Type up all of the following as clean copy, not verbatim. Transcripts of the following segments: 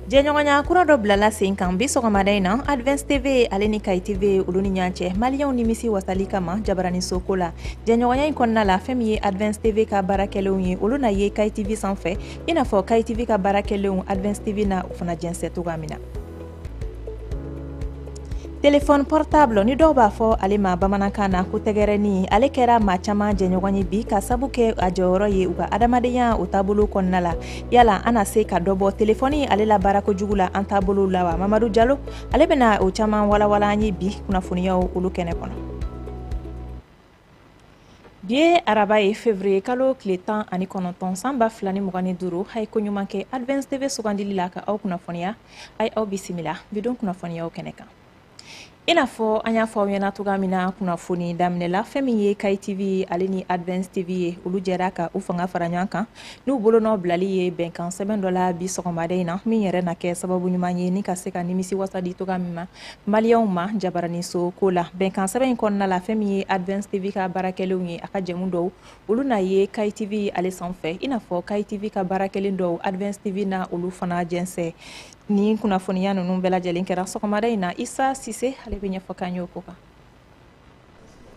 Jɛɲɔgɔnya kura dɔ bilala sen kan bi sɔgɔmada in na Advance TV ale ni Kayi TV olu ni ɲɔgɔn cɛ, maliyɛnw nimisi wasali kama jabaraninso ko la. Jɛɲɔgɔnya in kɔnɔna la, fɛn min ye Advance TV ka baara kɛlenw ye, olu na ye Kayi TV sanfɛ, i n'a fɔ Kayi TV ka baara kɛlenw, Advance TV na o fana jɛnsɛn cogoya min na. Téléphone portable ni dɔw b'a fɔ ale ma bamanankan na ko tɛgɛrɛni, ale kɛra maa caman jɛɲɔgɔn ye bi ka sabu kɛ a jɔyɔrɔ ye u ka adamadenya o taabolo kɔnɔna la. Yala an na se ka dɔ bɔ telefɔni ale la baarako jugu la an taabolo la wa? Mamadu Jalo, ale bɛna o caman walawala an ye bi kunnafoniyaw olu kɛnɛ kɔnɔ. Bi ye araba ye, février kalo tile 19, san 2025. A ye ko ɲuman kɛ Advance TV sugandili la ka aw kunnafoniya. A ye aw bisimila bidon kunnafoniyaw kɛnɛ kan. I n'a fɔ an y'a fɔ aw ɲɛna cogoya min na kunnafoni daminɛ la, fɛn min ye Kayi TV ale ni Advance TV ye, olu jɛra ka u fanga fara ɲɔgɔn kan n'u bolonɔ bilali ye bɛnkan sɛbɛn dɔ la bi sɔgɔmada in na, min yɛrɛ na kɛ sababu ɲuman ye ni ka se ka nimisi wasa di cogoya min ma maliyɛnw ma jabaraninso ko la. Bɛnkan sɛbɛn in kɔnɔna la, fɛn min ye Advance TV ka baarakɛlenw ye, a ka jɛmu dɔw, olu na ye Kayi TV ale sanfɛ, i n'a fɔ Kayi TV ka baarakɛlen dɔw, Advance TV na olu fana jɛnsɛn. Ni kunnafoniya ninnu bɛɛ lajɛlen kɛra sɔgɔmada in na, Isa Sise, ale bɛ ɲɛfɔ k'an ye o ko kan.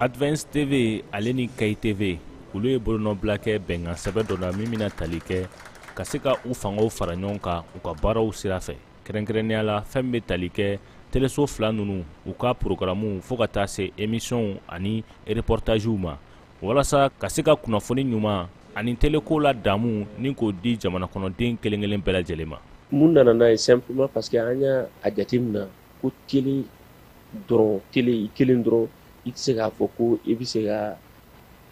Advance TV ale ni Kayi TV, olu ye bolonɔbila kɛ bɛnkan sɛbɛn dɔ la min bɛna tali kɛ ka se ka u fangaw fara ɲɔgɔn kan u ka baaraw sira fɛ, kɛrɛnkɛrɛnnenya la fɛn bɛ tali kɛ teleso fila ninnu u ka programme, fo ka taa se émission ani reportagew ma, walasa ka se ka kunnafoni ɲuman ani teleko la damu ni k'o di jamana kɔnɔden kelen kelen bɛɛ lajɛlen ma. Mun nana n'a ye? Simplement parce que an y'a a jateminɛ ko télé dɔrɔn, télé kelen dɔrɔn, i tɛ se k'a fɔ ko i bɛ se ka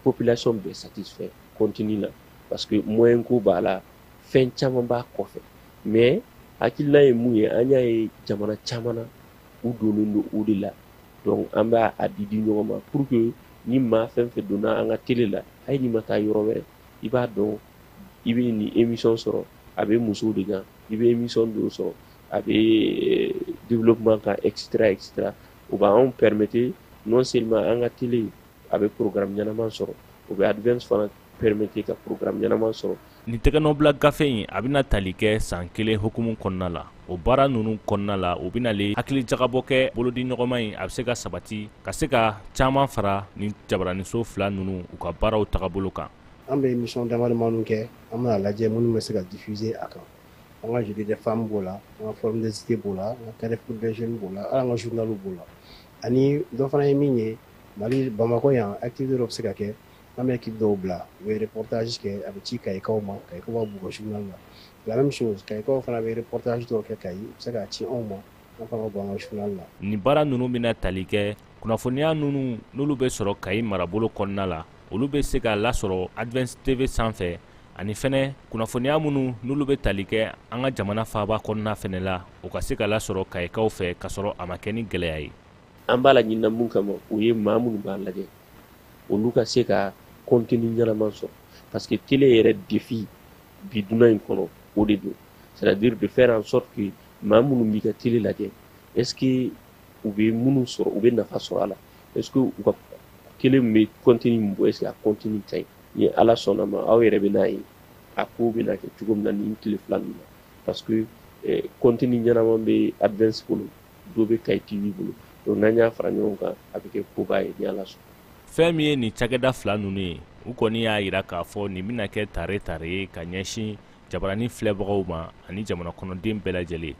population bɛɛ satisfait contenu na, parce que moyen ko b'a la, fɛn caman b'a kɔfɛ. Mais hakilina ye mun ye? An y'a ye jamana caman na, u donnen don o de la. Donc an b'a a di di ɲɔgɔn ma pour que ni maa fɛn fɛn donna an ka télé la, hali n'i ma taa yɔrɔ wɛrɛ, i b'a dɔn i bɛ nin émission sɔrɔ, a bɛ musow de kan, i bɛ émission dɔw sɔrɔ, a bɛ développement kan, et cetera, et cetera. O b'anw permettre non seulement an ka télé a bɛ programme ɲɛnama sɔrɔ, o bɛ Advance fana permettre ka programme ɲɛnama sɔrɔ. Nin tɛgɛnɔbila gafe in, a bɛna tali kɛ san kelen hukumu kɔnɔna la. O baara ninnu kɔnɔna la, u bɛna hakili jagabɔ kɛ bolodi ɲɔgɔnma in a bɛ se ka sabati ka se ka caman fara ni jabaraninso fila ninnu u ka baaraw tagabolo kan. An bɛ émission damadamanin kɛ, an bɛna lajɛ minnu bɛ se ka diffuser a kan. An ka Jeudi des femmes b'o la, an ka forum des idées b'o la, an ka carrefour des jeunes b'o la, hali an ka journal b'o la. Ani dɔ fana ye min ye, Mali Bamakɔ yan, activité dɔ bɛ se ka kɛ, an bɛ équipe dɔw bila, u bɛ reportage kɛ, a bɛ ci Kayikaw ma, Kayikaw b'a b'u ka journal la. La même chose, Kayikaw fana bɛ reportage dɔw kɛ Kayi, u bɛ se k'a ci anw ma, an fana b'a bɔ an ka journal la. Nin baara ninnu bɛna tali kɛ kunnafoniya ninnu n'olu bɛ sɔrɔ Kayi marabolo kɔnɔna la, olu bɛ se ka lasɔrɔ Advance TV sanfɛ, ani fɛnɛ kunnafoniya minnu n'olu bɛ tali kɛ an ka jamana faaba kɔnɔna fɛnɛ la, o ka se ka lasɔrɔ Kayikaw fɛ ka sɔrɔ a ma kɛ ni gɛlɛya ye. An b'a la ɲinina mun kama, o ye maa minnu b'a lajɛ, olu ka se ka contenu ɲɛnama sɔrɔ, parce que télé yɛrɛ défi bi dunan in kɔnɔ, o de don, c'est à dire de faire en sorte que maa minnu b'i ka télé lajɛ, est ce que u bɛ minnu sɔrɔ, u bɛ nafa sɔrɔ a la? Est ce que u ka télé min bɛ contenu min bɔ, est ce que a contenu ka ɲi? Ni Ala sɔnna ma, aw yɛrɛ bɛ n'a ye a ko bɛna kɛ cogo min na nin tile 2 ninnu na, parce que contenu ɲɛnama bɛ Advance bolo, dɔ bɛ Kayi TV bolo. Donc n'an y'a fara ɲɔgɔn kan, a bɛ kɛ koba ye ni Ala sɔnna. Fɛn min ye nin cakɛda fila ninnu ye, u kɔni y'a jira k'a fɔ nin bɛna kɛ tare tare ye ka ɲɛsin jabaranin filɛbagaw ma ani jamana kɔnɔden bɛɛ lajɛlen.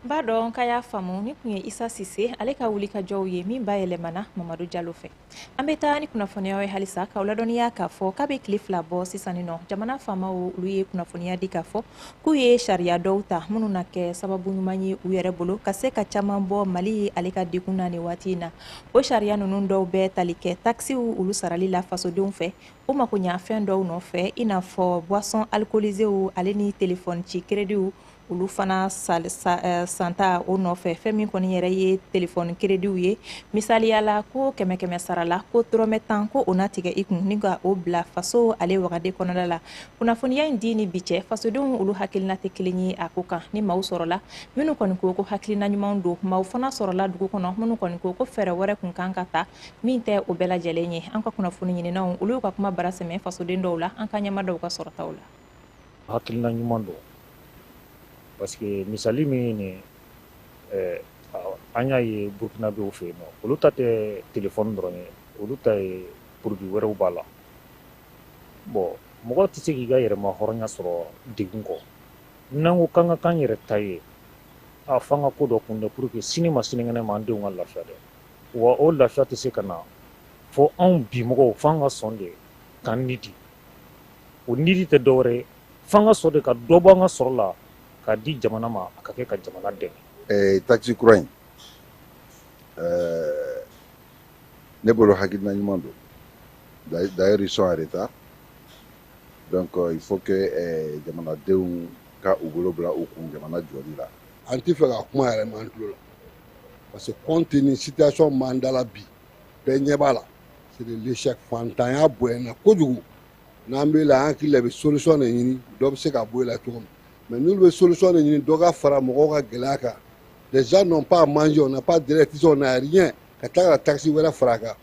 N b'a dɔn k'a y'a faamu. Ni tun ye Isa Sise ale ka wulikajɔw ye min bayɛlɛmana Mamadu Jalo fɛ. An bɛ taa ni kunnafoniyaw ye halisa k'aw ladɔnniya k'a fɔ k'a bɛ tile 2 bɔ sisan nin nɔ, jamana faamaw olu ye kunnafoniya di k'a fɔ k'u ye sariya dɔw ta minnu na kɛ sababu ɲuman ye u yɛrɛ bolo ka se ka caman bɔ Mali ale ka degun na nin waati in na. O sariya ninnu dɔw bɛ tali kɛ takisiw olu sarali la fasodenw fɛ o mako ɲa fɛn dɔw nɔfɛ, i n'a fɔ boisson alcoolisées ale ni téléphone ci crédit olu fana santa o nɔfɛ. Fɛn min kɔni yɛrɛ ye téléphone crédit ye, misaliya la, ko kɛmɛ kɛmɛ sara la, ko dɔrɔmɛ 10 ko o na tigɛ i kun ni ka o bila faso ale wagade kɔnɔna la. Kunnafoniya in di ni bi cɛ, fasodenw olu hakilina tɛ kelen ye a ko kan. Ni maaw sɔrɔla minnu kɔni ko ko hakilina ɲuman don, maaw fana sɔrɔla dugu kɔnɔ minnu kɔni ko ko fɛɛrɛ wɛrɛ kun kan ka ta min tɛ o bɛɛ lajɛlen ye. An ka kunnafoni ɲininaw olu y'u ka kuma bara sɛmɛ fasoden dɔw la, an ka ɲɛma dɔw ka sɔrɔtaw la. Hakilina ɲuman don. Parce que misali min nin, an y'a ye Burkinabéw fɛ yen nɔ, olu ta tɛ téléphone dɔrɔn ye, olu ta ye produit wɛrɛw b'a la. Bon, mɔgɔ tɛ se k'i ka yɛrɛma hɔrɔnya sɔrɔ degun kɔ. N'an ko k'an ka k'an yɛrɛ ta ye, a f'an ka ko dɔ kun dɛ, pour que sini ma sinikɛnɛ ma, an denw ka lafiya dɛ. Wa o lafiya tɛ se ka na fo anw bi mɔgɔw f'an ka sɔn de k'an ni di. O nidi tɛ dɔwɛrɛ ye, f'an ka sɔn de ka dɔ bɔ an ka sɔrɔ la k'a di jamana ma, a ka kɛ ka jamana dɛmɛ. Taxe kura in, ne bolo hakilina ɲuman don. D'ailleurs, ils sont en retard, donc il faut que jamanadenw ka u bolo bila u kun jamana jɔli la. An tɛ fɛ ka kuma yɛrɛ m'an tulo la, parce que compte tenu situation m'an da la bi, bɛɛ ɲɛ b'a la, c'est de l'échec. Fantanya bonyana kojugu. N'an bɛ la, an hakili la bɛ solution de ɲini, dɔ bɛ se ka bɔ i la cogo min. Mais n'olu bɛ solution de ɲini, dɔ ka fara mɔgɔw ka gɛlɛya kan. Les gens n'ont pas à manger, on n'a pas d'électricité, on n'a rien, ka tila ka taxe wɛrɛ fara a kan,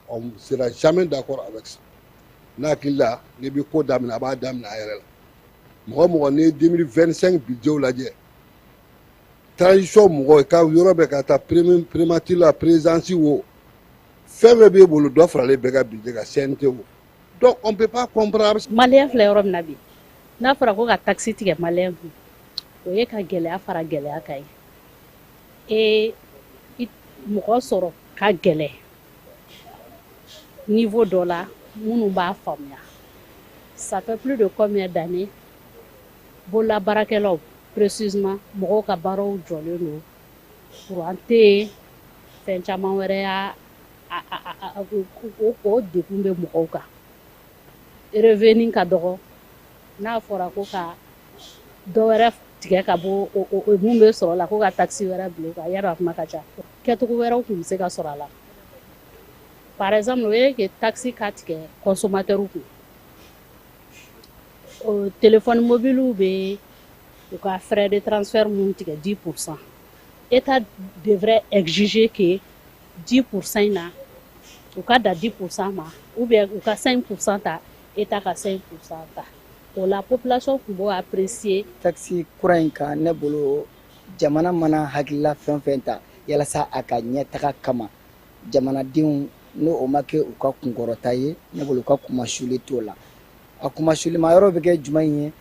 on ne sera jamais d'accord avec ça. N'a hakili la, n'i bɛ ko daminɛ, a b'a daminɛ a yɛrɛ la. Mɔgɔ mɔgɔ n'i ye 2025 budget lajɛ, transition mɔgɔ ka yɔrɔ bɛɛ ka taa primature la, présidence wo, fɛn bɛɛ b'e bolo, dɔ faralen bɛɛ ka budget kan, CNT wo. Donc on peut pas comprendre. Malien filɛ yɔrɔ min na bi, n'a fɔra ko ka taxe tigɛ malien kun, o ye ka gɛlɛya fara gɛlɛya kan ye. E mɔgɔ sɔrɔ ka gɛlɛn niveau dɔ la, minnu b'a faamuya. Ça fait plus de combien d'années bolola baarakɛlaw, précisément mɔgɔw ka baaraw jɔlen don, courant tɛ yen, fɛn caman wɛrɛ y'a o degun bɛ mɔgɔw kan, revenu ka dɔgɔ. N'a fɔra ko ka dɔ wɛrɛ tigɛ ka bɔ o mun bɛ sɔrɔ la, ko ka taxe wɛrɛ bila o kan, yarɔ a kuma ka ca. Kɛcogo wɛrɛw tun bɛ se ka sɔrɔ a la. Par exemple, o ye que taxe ka tigɛ consommateur kun. O téléphone mobile bɛ u ka frais de transfert mun tigɛ 10%, État devrait exiger que 10% in na, u ka da 10% ma, ou bien u ka 5% ta, État ka 5% ta. O la, population tun b'o apprécier. Taxe kura in kan, ne bolo, jamana mana hakilila fɛn fɛn ta yalasa a ka ɲɛtaga kama jamanadenw, n'o o ma kɛ u ka kunkɔrɔta ye, ne bolo u ka kumasuli t'o la. A kumasulima yɔrɔ bɛ kɛ jumɛn ye?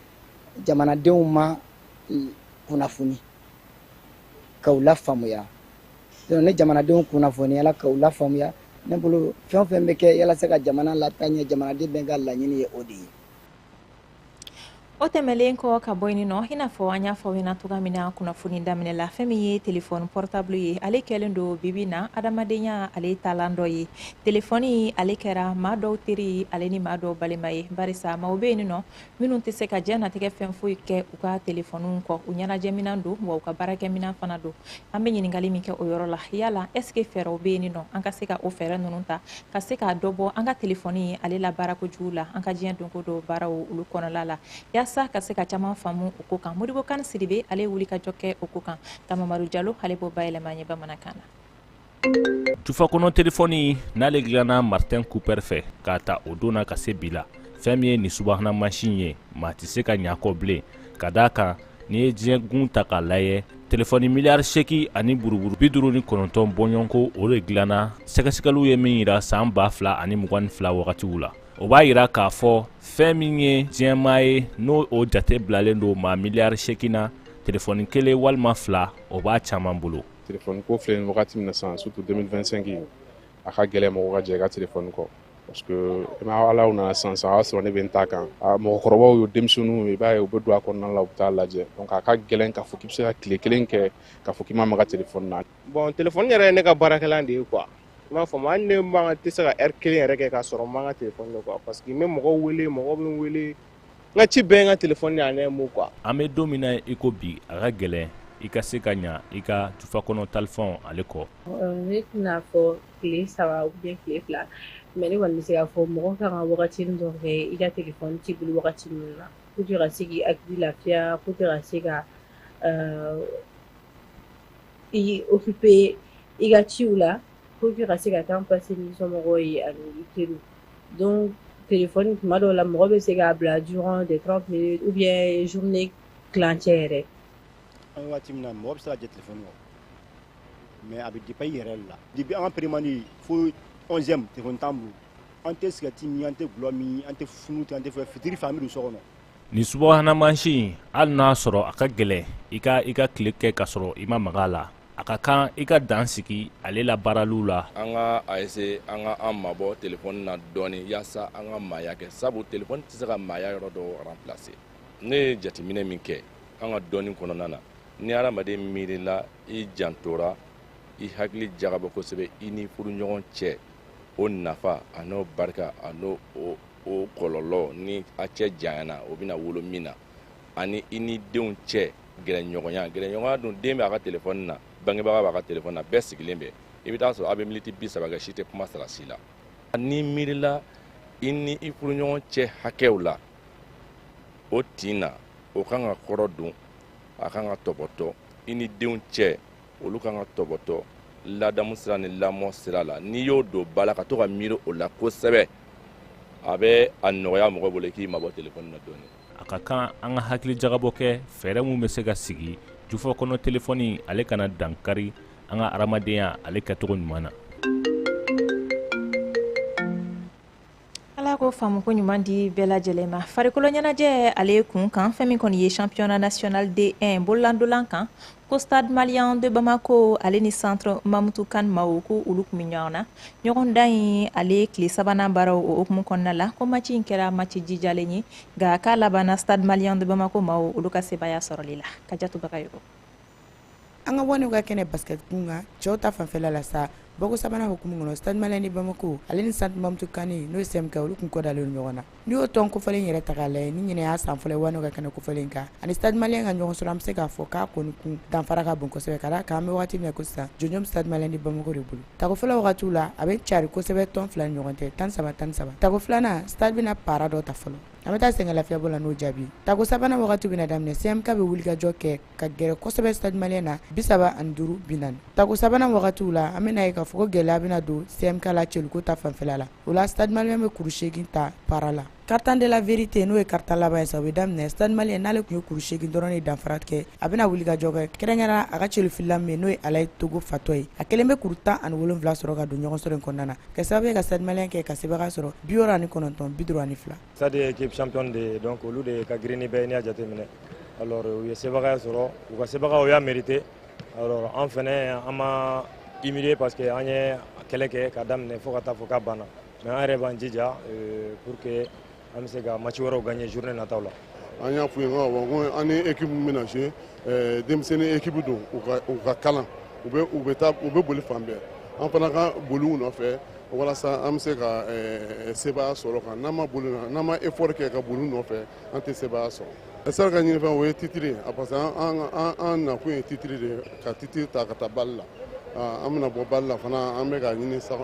Jamanadenw ma kunnafoni k'u la faamuya. Donc ni jamanadenw kunnafoniyala k'u la faamuya, ne bolo fɛn o fɛn bɛ kɛ yalasa ka jamana lataa ɲɛ, jamanaden bɛɛ ka laɲini ye o de ye. O tɛmɛlen kɔ ka bɔ yen nɔ, i n'a fɔ an y'a fɔ aw ɲɛna cogoya min na kunnafoni daminɛ la, fɛn min ye telefɔni portable ye, ale kɛlen don bibi na adamadenya ale taalan dɔ ye. Telefɔni ale kɛra maa dɔw teri, ale ni maa dɔw balima ye, barisa maaw bɛ yen nɔ minnu tɛ se ka diɲɛnatigɛ fɛn foyi kɛ u ka telefɔniw kɔ. U ɲɛnajɛminan don, wa u ka baarakɛminan fana don. An bɛ ɲininkali min kɛ o yɔrɔ la, yala est ce que fɛɛrɛw bɛ yen nɔ an ka se ka o fɛɛrɛ ninnu ta ka se k'a dɔ bɔ an ka telefɔni ale la baara kojugu la an ka diɲɛ donko don baaraw olu kɔnɔla la, yaasa ka se ka caman faamu o ko kan? Modibo Kan Sidibe, ale ye wuli ka jɔ kɛ o ko kan, ka Mamadu Jalo, ale b'o bayɛlɛma an ye bamanankan na. Tufa kɔnɔ telefɔni n'ale dilanna Martin Cooper fɛ, k'a ta o don na ka se bi la, fɛn min ye nin subahana mansin ye, maa tɛ se ka ɲa kɔ bilen. Ka d'a kan, n'i ye diɲɛ gun ta k'a lajɛ, telefɔni miliyari 8 ani buruburu 59 bɔɲɔgɔnko, o de dilanna, sɛgɛsɛgɛliw ye min yira san 2022 wagatiw la. O b'a yira k'a fɔ fɛn min ye diɲɛmaa ye, n'o o jate bilalen don maa miliyari 8 na, telefɔni kelen walima fila, o b'a caman bolo. Telefɔni ko filɛ nin wagati min na sisan, surtout 2025, a ka gɛlɛn mɔgɔ ka jɛ i ka telefɔni kɔ, parce que i ma ala nana sisan sisan, o y'a sɔrɔ ne bɛ n ta kan. A mɔgɔkɔrɔbaw ye, denmisɛnninw, i b'a ye u bɛ don a kɔnɔna la, u bɛ taa lajɛ. Donc a ka gɛlɛn k'a fɔ k'i bɛ se ka tile kelen kɛ k'a fɔ k'i ma maga telefɔni na. Bon, telefɔni yɛrɛ ye ne ka baarakɛlan de ye quoi. I m'a faamu, hali ne man tɛ se ka heure kelen yɛrɛ kɛ k'a sɔrɔ n ma n ka telefɔni kɛ quoi, parce que n bɛ mɔgɔw wele, mɔgɔw bɛ n wele, n ka ci bɛɛ ye n ka telefɔni ye en un mot quoi. An bɛ don min na i ko bi, a ka gɛlɛn i ka se ka ɲa i ka tufa kɔnɔ talifɔn ale kɔ. Ne tɛna fɔ tile 3 ou bien tile 2, mais ne kɔni bɛ se k'a fɔ mɔgɔ kan ka wagati dɔ kɛ i ka telefɔni t'i bolo wagati min na, pour que ka se k'i hakili lafiya, pour que ka se ka i occuper i ka ciw la, pour que ka se ka temps passer ni somɔgɔw ye ani i teriw. Donc téléphone, tuma dɔw la, mɔgɔ bɛ se k'a bila durant des 30 minutes ou bien journée tilancɛ yɛrɛ. An bɛ waati min na, mɔgɔ bɛ se ka jɛ telefɔni kɔ, mais a bɛ dépend i yɛrɛ de la. Depuis an ka première année fo 11e, telefɔni t'an bolo. An tɛ sigɛriti min, an tɛ gulɔ min, an tɛ funu, an tɛ fɛn. Fitiri fɛ, an bɛ don so kɔnɔ. Nin subahana mansin, hali n'a sɔrɔ a ka gɛlɛn i ka tile kɛ ka sɔrɔ i ma maga a la, a ka kan i ka dan sigi ale la baaraliw la. An ka a essayer an ka an mabɔ telefɔni na dɔɔni, yaasa an ka maaya kɛ, sabu telefɔni tɛ se ka maaya yɔrɔ dɔw remplacer. Ne ye jateminɛ min kɛ an ka dɔɔni kɔnɔna na, ni hadamaden miirila, i jantora, i hakili jagabɔ kosɛbɛ i ni furuɲɔgɔn cɛ, o nafa a n'o barika a n'o o kɔlɔlɔ ni a cɛ janyana, o bɛna wolo min na, ani i ni denw cɛ gɛrɛɲɔgɔnya. Gɛrɛɲɔgɔnya dun, den bɛ a ka telefɔni na, bangebaga b'a ka telefɔni na, bɛɛ sigilen bɛ. I bɛ taa sɔrɔ a bɛ miniti 30 kɛ, si tɛ kuma sara si la. Ni miirila i ni i furuɲɔgɔn cɛ hakɛw la, o tin na, o kan ka kɔrɔ don, a kan ka tɔbɔtɔ. I ni denw cɛ, olu kan ka tɔbɔtɔ ladamu sira ni lamɔ sira la. N'i y'o don ba la, ka to ka miiri o la kosɛbɛ, a bɛ a nɔgɔya mɔgɔ bolo i k'i mabɔ telefɔni na dɔɔni. A ka kan an ka hakili jagabɔ kɛ fɛɛrɛ min bɛ se ka sigi jufa kɔnɔ, telefɔni ale kana dankari an ka adamadenya ale kɛcogo ɲuman na. Ala ko faamuko ɲuman di bɛɛ lajɛlen ma. Farikolo ɲɛnajɛ ale kun kan, fɛn min kɔni ye championnat national D1 bololandolan kan, ko Stade Malien de Bamako ale ni Centre Mamutu Kan maaw, ko olu tun bɛ ɲɔgɔn na. Ɲɔgɔndan in ale tile sabanan baaraw, o hukumu kɔnɔna la, ko match in kɛra match jijalen ye, nka k'a labanna Stade Malien de Bamako maaw olu ka sebaaya sɔrɔli la. Kajatu Bagayogo. An ka Wanɛ ka kɛnɛ basket kun kan, cɛw ta fanfɛla la sa, bɔko sabanan hukumu kɔnɔ, Stade Malien de Bamako ale ni Centre Mamutu Kani, n'o ye CMK, olu tun kɔ dalen ɲɔgɔn na. N'i y'o tɔn kofɔlen yɛrɛ ta k'a lajɛ, ni ɲinɛ y'a san fɔlɔ ye Wanɛ ka kɛnɛ kofɔlen kan ani Stade Malien ka ɲɔgɔn sɔrɔ, an bɛ se k'a fɔ k'a kɔni kun danfara ka bon kosɛbɛ, ka d'a kan an bɛ waati min na ko sisan, jɔnjɔn bɛ Stade Malien de Bamako de bolo. Tako fɔlɔ wagatiw la, a bɛ cari kosɛbɛ tɔn fila ni ɲɔgɔn cɛ, 13 13. Tako filanan, Stade bɛna para dɔ ta fɔlɔ, an bɛ taa sɛgɛn lafiyabɔ la n'o jaabi. Tako sabanan wagati bɛna daminɛ, CMK bɛ wulikajɔ kɛ ka gɛrɛ kosɛbɛ Stade Malien na, 35 40. Tako sabanan wagatiw la, an bɛna ye k'a fɔ ko gɛlɛya bɛna don CMK la celuko ta fanfɛla la. O la, Stade Malien bɛ kuru 8 ta para la. Quart-temps de la vérité, n'o ye quart-temps laban ye sa, o bɛ daminɛ. Stade Malien, n'ale tun ye kuru 8 dɔrɔn de danfara kɛ, a bɛna wulikajɔ kɛ, kɛrɛnkɛrɛnnenya a ka celufilila min n'o ye Alayi Togo fatɔ ye, a kelen bɛ kuru 17 sɔrɔ ka don ɲɔgɔn sɔrɔ in kɔnɔna na, kɛ sababu ye ka Stade Malien kɛ ka sebaga sɔrɔ, 69 52. Stade ye équipe championne de ye, donc olu de ka girin ni bɛɛ ye n'i y'a jateminɛ. Alors u ye sebagaya sɔrɔ, u ka sebaga o y'a mérité. Alors an fɛnɛ, an ma humilier parce que an ye kɛlɛ kɛ ka daminɛ fo ka taa fɔ k'a banna, mais an yɛrɛ b'an jija pour que an bɛ se ka match wɛrɛw gagner journée nataw la. An y'a f'u ye ko an ni équipe min bɛna jouer, denmisɛnnin équipe don, u ka kalan, u bɛ taa, u bɛ boli fan bɛɛ. An fana ka boli u nɔfɛ walasa an bɛ se ka sebaaya sɔrɔ kan. N'an ma boli, n'an ma effort kɛ ka boli u nɔfɛ, an tɛ sebaaya sɔrɔ. Sari ka ɲinifɛn, o ye titre ye, parce que an nakun ye titre de ye, ka titre ta ka taa BAL la. An bɛna bɔ BAL la fana, an bɛ ka ɲini sa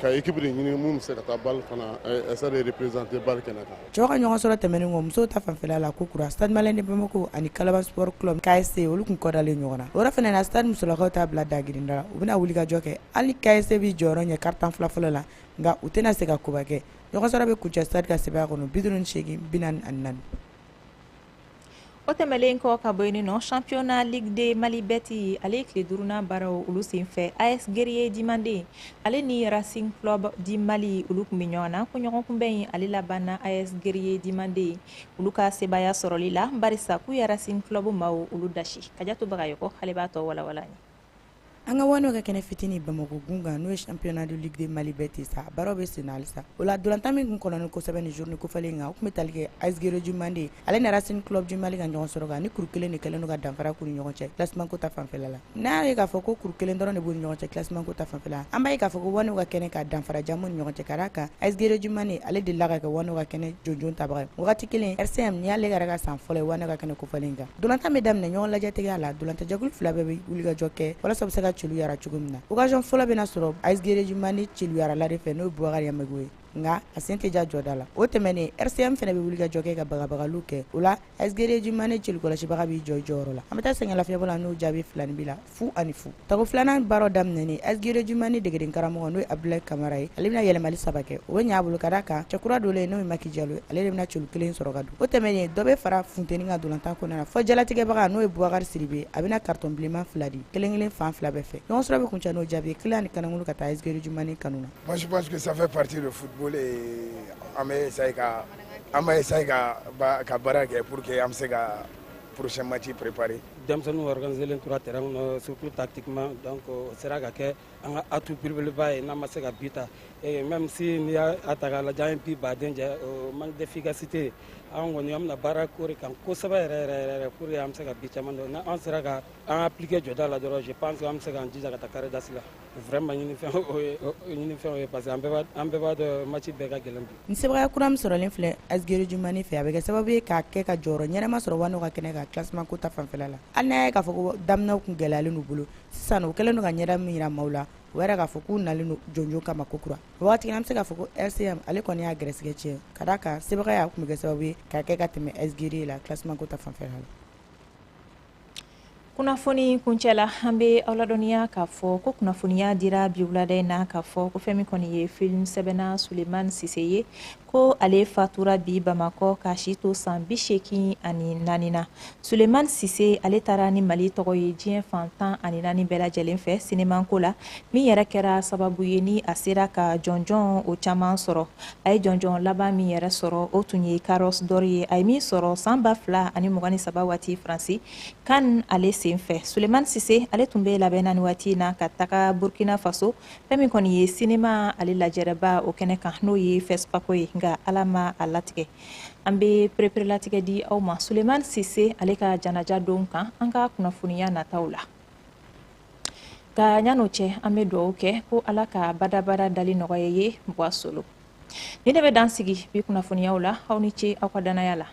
ka équipe de ɲini mun bɛ se ka taa BAL fana, Stade représenter BAL kɛnɛ kan. Cɛw ka ɲɔgɔn sɔrɔ tɛmɛnen kɔ, musow ta fanfɛla la, ko kura, Stade Malien de Bamako ani Kalaban Sport Club KSC, olu tun kɔdalen ɲɔgɔn na. O yɔrɔ fana na, Stade musolakaw t'a bila dagirinda la, u bɛna wulikajɔ kɛ. Hali KSC bɛ jɔyɔrɔ ɲɛ quart-temps fila fɔlɔ la, nka u tɛna se ka koba kɛ. Ɲɔgɔn sɔrɔ bɛ kuncɛ Stade ka sebaaya kɔnɔ, 58 44. O tɛmɛlen kɔ ka bɔ yen nɔ, championnat Ligue de Mali Bet ale ye tile duurunan baaraw olu senfɛ, AS Guerrier du Mande ale ni Racing Club du Mali, olu tun bɛ ɲɔgɔn na. Ko ɲɔgɔn kunbɛn in ale labanna AS Guerrier du Mande olu ka sebaaya sɔrɔli la, barisa k'u ye Racing Club maaw olu dasi. Kajatu Bagayoko, ale b'a tɔ walawala an ye. An ka Wanɛ ka kɛnɛ fitinin Bamakɔ gun kan, n'o ye championnat de Ligue de Mali Bet sa, baaraw bɛ sen na halisa. O la, ntolantan min kun kɔnɔni kosɛbɛ ni journée kofɔlen kan, o tun bɛ tali kɛ AS Guerrier du Mande ale ni Racing Club du Mali ka ɲɔgɔn sɔrɔ kan, ni kuru kelen de kɛlen don ka danfara k'u ni ɲɔgɔn cɛ classement ko ta fanfɛla la. N'a ye k'a fɔ ko kuru kelen dɔrɔn de b'u ni ɲɔgɔn cɛ classement ko ta fanfɛla, an b'a ye k'a fɔ ko Wanɛ ka kɛnɛ ka danfara jan b'u ni ɲɔgɔn cɛ, ka d'a kan AS Guerrier du Mande ale delila ka kɛ Wanɛ ka kɛnɛ jɔnjɔn tabaga ye wagati kelen. RCM, ni y'ale yɛrɛ ka san fɔlɔ ye Wanɛ ka kɛnɛ kofɔlen kan. Ntolantan bɛ daminɛ ɲɔgɔn lajɛ tɛgɛya la. Ntolantanjɛkulu fila bɛɛ bɛ wulikajɔ kɛ walasa u bɛ se ka celu yara cogo min na. Occasion fɔlɔ bɛna sɔrɔ AS Guerrier du Mande celuyarala de fɛ, n'o ye Bubakari Yamego ye. Nka a sen tɛ ja jɔda la. O tɛmɛnen, RCM fana bɛ wuli ka jɔ kɛ ka bagabagaliw kɛ. O la, AS Guerrier du Mali celu kɔlɔsibaga b'i jɔ i jɔyɔrɔ la. An bɛ taa sɛgɛn lafiɲɛbɔ la n'o jaabi 2 ni bi la 0-0. Tako filanan baaraw daminɛnen, AS Guerrier du Mali degeden karamɔgɔ, n'o ye Abdoulaye Kamara ye, ale bɛna yɛlɛmali saba kɛ. O bɛ ɲɛ a bolo ka d'a kan cɛkura dolen, n'o ye Maki Jalo ye, ale de bɛna celu kelen sɔrɔ ka don. O tɛmɛnen, dɔ bɛ fara funteni ka dolantan kɔnɔna na fɔ jalatigɛbaga, n'o ye Bubakari Sidibe, a bɛna carton bilenman fila di kelen kelen fan fila bɛɛ fɛ. Ɲɔgɔn sɔrɔ bɛ kuncɛ n'o jaabi ye kelen ani kanankulu ka taa AS Guerrier du Mali kanu na. Moi, je pense que ça fait partie du football et an bɛ essayer ka baara kɛ pour que an bɛ se ka prochain match préparer. Denmisɛnninw organisé len tora terrain kɔnɔ, surtout tactiquement. Donc o sera ka kɛ an ka atout belebeleba ye n'an ma se ka but ta. Et même si n'i y'a ta k'a lajɛ, an ye but baden jɛ, o manque d'efficacité. An kɔni, an bɛna baara k'o de kan kosɛbɛ yɛrɛ yɛrɛ yɛrɛ pour que an bɛ se ka but caman don. N'an sera ka an appliquer jɔda la dɔrɔn, je pense que an bɛ se k'an jija ka taa carré d'as la. Vraiment, ɲinifɛn o ye, ɲinifɛn o ye, parce que an bɛɛ b'a dɔn match bɛɛ ka gɛlɛn bi. Ni sebagaya kura min sɔrɔlen filɛ AS Guerrier du Mali fɛ, a bɛ kɛ sababu ye k'a kɛ ka jɔyɔrɔ ɲɛnama sɔrɔ Wano ka kɛnɛ kan classement ko ta fanfɛla la. Hali n'a ye k'a fɔ ko daminɛw kun gɛlɛyalen n'u bolo, sisan u kɛlen don ka ɲɛda min yira maaw la, o yɛrɛ k'a fɔ k'u nalen don jɔnjɔn kama kokura. O waati an bɛ se k'a fɔ ko RCM, ale kɔni y'a gɛrɛsɛgɛ tiɲɛ, ka d'a kan sebagaya tun bɛ kɛ sababu ye k'a kɛ ka tɛmɛ AS Guerrier la classement ko ta fanfɛla la. Kunnafoni kuncɛ la, an bɛ aw ladɔnniya k'a fɔ ko kunnafoniya dira bi wulada in na k'a fɔ ko fɛn min kɔni ye film sɛbɛnna Sulemani Sise ye, ko ale fatura bi Bamakɔ k'a si to san 84 na. Sulemani Sise, ale taara ni Mali tɔgɔ ye diɲɛ fan 14 bɛɛ lajɛlen fɛ sinimako la, min yɛrɛ kɛra sababu ye ni a sera ka jɔnjɔn o caman sɔrɔ. A ye jɔnjɔn laban min yɛrɛ sɔrɔ, o tun ye Carrosse d'Or ye, a ye min sɔrɔ san 2023 waati Faransi Cannes ale sen fɛ. Sulemani Sise, ale tun bɛ labɛn na ni waati in na ka taga Burkina Faso, fɛn min kɔni ye sinima ale lajɛrɛba o kɛnɛ kan, n'o ye FESPACO ye, nka Ala ma a latigɛ. An bɛ pereperelatigɛ di aw ma Sulemani Sise ale ka janaja don kan an ka kunnafoniya nataw la. Nka yan'o cɛ, an bɛ dugawu kɛ ko Ala ka badabada dali nɔgɔya ye Buwa Solo. Ni ne bɛ dan sigi bi kunnafoniyaw la. Aw ni ce aw ka danaya la.